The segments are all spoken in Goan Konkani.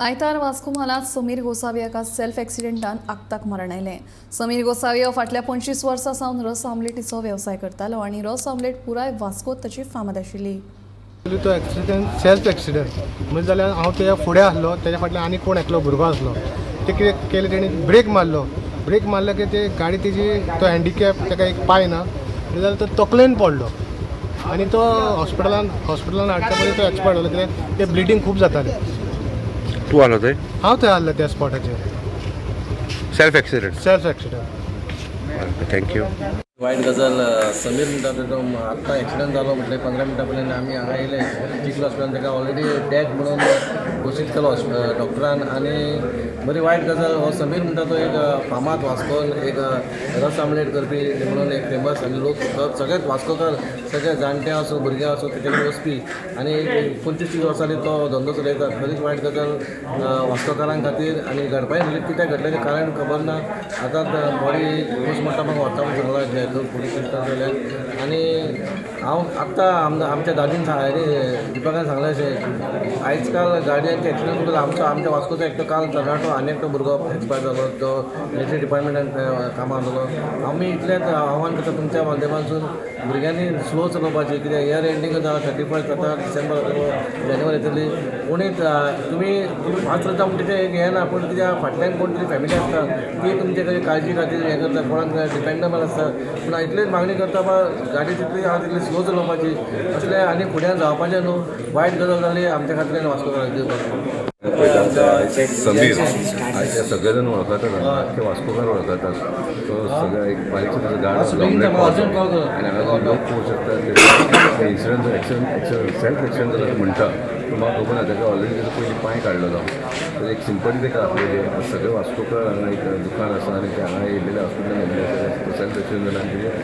आयतार वास्को म्हालांत समीर गोसावी हाका सेल्फ एक्सिडेंटान आक्ताक मरण आयलें. समीर गोसावी हो फाटल्या 25 वर्सां सावन रस आमलेटीचो वेवसाय करतालो आनी रस आमलेट पुराय वास्कोत ताची फामाद आशिल्ली. तो एक्सिडंट सेल्फ एक्सिडंट म्हणजे जाल्यार हांव तेज्या फुडें आसलो, तेज्या फाटल्यान आनी कोण एकलो भुरगो आसलो. ते कितें केलें, तेणी ब्रेक मारलो. ब्रेक मारलो की ते गाडी तेजी, तो हँडिकॅप, ताका एक पांय ना जाल्यार तो तकलेन पडलो आनी तो हॉस्पिटलान हाडच्या पयलीं तो एक्सपायर्ड जालो, कित्याक ते ब्लिडींग खूब जातालें. तूं आसलो थंय? हांव थंय आसलो त्या स्पॉटाचेर. Self accident? Self accident. Thank you. वायट गजाल. समीर म्हणटा तो आत्तां एक्सिडंट जालो म्हटल्यार 15 मिनटां पयलीं आमी हांगा येयले चिखल हॉस्पिटलान. ताका ऑलरेडी डेथ म्हणून घोशीत केलो डॉक्टरान. आनी बरी वायट गजाल, हो समीर म्हणटा तो एक फामाद वास्कोन एक रस आमलेट करपी म्हणून एक फेमस आनी लोक सगळेच वास्कोकार, सगळे जाणटे आसूं, भुरगे आसूं, तेजे कडेन वचपी आनी एक 25-30 वर्सांनी तो धंदो चलयता. खरीच वायट गजाल वास्कोकारां खातीर. आनी घडपाचें म्हणजे कित्याक घडलें तें कारण खबर ना. आतां बॉडी पोस्टमॉर्टमाक व्हरता म्हूण सांगलां पुलीस स्टेशनान. आनी हांव आत्तां आमच्या दादीन सांग दिपकान सांगलें अशें, आयज काल गाडयांचे एक्सिडंट खूब. आमचो आमच्या वास्कोचो एकटो काल तरणाटो आनी एकटो भुरगो एक्सपायर जालो, तो मिलिटरी डिपार्टमेंटान कामाक आसलो. आमी इतलेंच आव्हान करता तुमच्या माध्यमांतसून, भुरग्यांनी स्लो चलोवपाची, कित्याक इयर एंडींग जाला, 31 जाता, डिसेंबर जातलो, जानेवारी येतली. कोणीच तुमी तुमी फास्ट चलता म्हण तेजें एक हें ना, पूण तुज्या फाटल्यान कोण तरी फॅमिली आसता, ती तुमचे कडेन काळजी खातीर हें करता, कोणाक डिपेंडेबल आसता. पूण इतलीच मागणी करता बा, गाडी जितली आहा तितली स्लो चलोवपाची. असलें आनी फुड्यान जावपाचें न्हू. वायट गजाल जाली आमच्या खातीर आनी वास्कोकारांक दिवपाक. पळयता, समीर आयज सगळे जाण वळखतात, आख्खे वास्कोकार वळखतात. तो सगळ्या एक बारीकसो ताचो गाडो अर्जंट कॉल कर. आनी हांगा लोक पळोवंक शकता, ते incident accident self accident जाला म्हणटा, पूण म्हाका खबर ना. ताका ऑलरेडी ताजो पयलीं पांय काडलेलो, तर एक सिंपती ताका आसलेली. सगळे वास्कोकार हांगा एक दुकान आसा आनी ते हांगा येयल्लेले, हॉस्पिटलान येयल्ले आसा. तो सेल्फ एक्सिडंट जाला आनी तेजें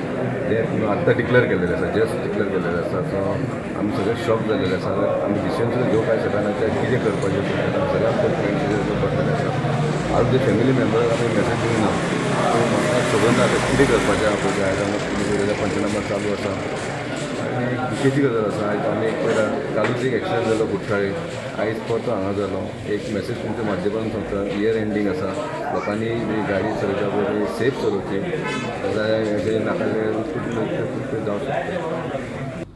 डेथ म्हणून आत्तां डिक्लेर केल्लेलें आसा, जस्ट डिक्लेर केल्लेलें आसा. सो आमी सगळे शॉक जाल्लेले आसा. आमी डिसिजन सुद्दां घेवपाक शकना ते कितें करपाचें तें. सगळ्या आमच्या फ्रेंड्स पडलेले आसा. आजून ते फॅमिली मेंबराक आमी मेसेज दिवंक ना, पूण म्हाका खबर ना आतां कितें करपाचें आहा. पळय, आयज हांगा पुलीस पंचनामा चालू आसा आनी एक दुखेची गजाल आसा. आयज आमी एक पळयता, कालूच एक एक्सिडंट जालो कुठ्ठाळे, आयज परतो हांगा जालो. एक मेसेज तुमच्या माध्यमांतून सांगता, इयर एंडींग आसा, लोकांनी जी गाडी चलयता पळय ती सेफ चलोवची, जाल्यार अशें नाका जावंक शकता.